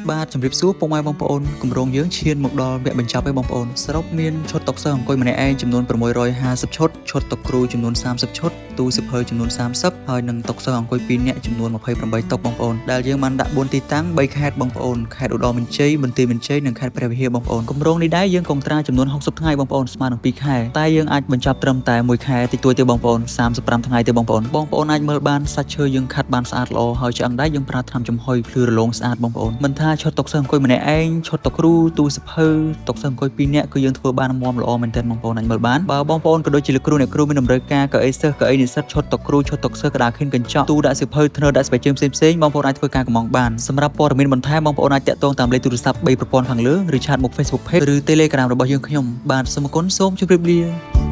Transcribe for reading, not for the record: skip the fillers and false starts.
បាទជម្រាបសួរពុកម៉ែបងប្អូនគម្រោងយើងឈានមកដល់វគ្គបញ្ចប់ហើយបងប្អូនសរុបមានឈុតតុសិស្សអង្គុយម្នាក់ឯងចំនួន650ឈុតឈុតតុគ្រូចំនួន30ឈុតទូសៀវភៅចំនួន30ហើយនិងតុសិស្សអង្គុយ2នាក់ចំនួន28តុបងប្អូនដែលយើងបានដាក់4ទីតាំង3ខេត្តបងប្អូនខេត្តឧត្តរមានជ័យបន្ទាយមានជ័យនិងខេត្តព្រះវិហារបងប្អូនគម្រោងនេះដែរយើងកុងត្រាចំនួន60ថ្ងៃបងប្អូនស្មើនឹង2ខែតែយើងអាចបញ្ចប់ត្រឹមតែ1ខែតិចតួចទេបងប្អូន35ថ្ងៃទេបងប្អូនបងប្អូនអាចមើលបានសាច់ឈើយើងខាត់បានស្អាតល្អហើយឆ្អឹងដែរយើងប្រើថ្នាំចំហុយភ្លឺរលោងស្អាតបងប្អូនមិនថាឈុតតុសិស្សអង្គុយម្នាក់ឯងឈុតតុគ្រូទូសៀវភៅតុសិស្សអង្គុយ2នាក់គឺយើងធ្វើបានមាំល្អមែនទែនបងប្អូនអាចមើលបានបើបងប្អូនក៏ដូចជាលោកគ្រូអ្នកគ្រូមានតម្រូវការកៅអីសិស្សកៅអីនិស្សិតឈុតតុគ្រូឈុតតុសិស្សក្តារខៀនកញ្ចក់ទូដាក់សៀវភៅធ្នើដាក់ស្បែកជើងផ្សេងៗបងប្អូនអាចធ្វើការកម្មង់បានសម្រាប់ព័ត៌មានបន្ថែមបងប្អូនអាចតាក់ទងតាមលេខទូរស័ព្ទ3ប្រព័ន្ធខាងលើឬ chat មក Facebook Page ឬ Telegram របស់យើងខ្ញុំបាទសូមអរគុណសូមជម្រាបលា។